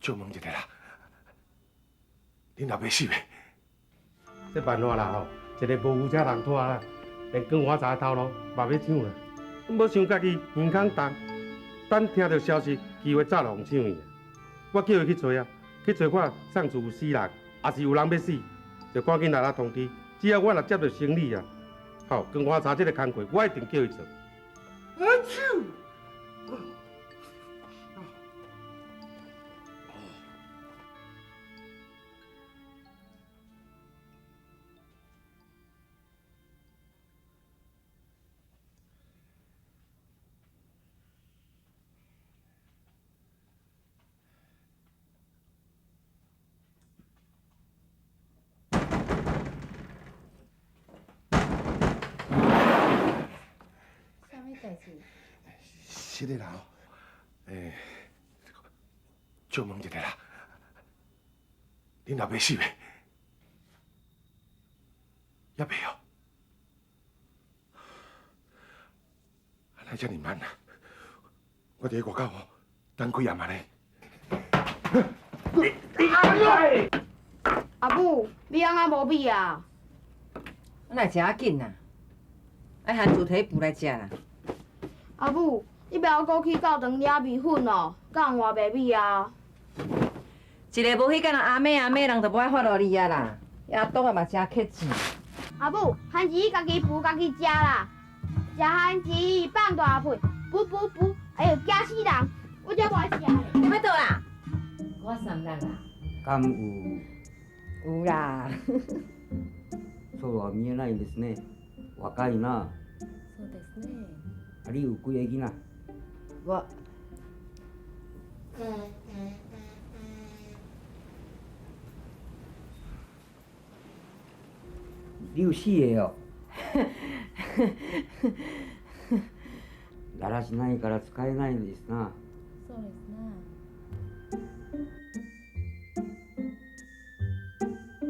借問一下啦，恁老爸死未？這辦法啦吼，一个無夫車人拖啦，連光華茶頭路嘛欲搶啦。無想家己耳孔重，等聽著消息，機會早就予搶去。我叫伊去揣啊，去揣看送厝有死人，抑是有人欲死，就趕緊來來通知。只要我若接著生理啊，吼，光華茶這个工課，我一定叫伊做。阿手。啥物代誌？是的啦，欸，借問一下啦，恁老爸死未？猶未哦？哪會遮爾慢啊？我佇咧外口吼，等幾暗啊咧。阿母，米尪仔無米啊？哪會食遮緊啊？愛番薯提布來食啦。阿母，你袂曉閣去教堂領麵粉哦？敢有換白米啊？一个無彼敢若阿妹阿妹人就無愛發落你啊啦。阿東啊嘛誠客氣。阿母，番薯你家己孵家己食啦。食番薯放大屁，噗噗噗，哎喲，驚死人！我才無愛食咧。你欲倒啦？我三日啦。敢有？有啦。そうは見えないんですね。若いな。そうですね。啊，你有幾個囡仔？我。你有四个哦。だらしないから使えないんですな。そうですな。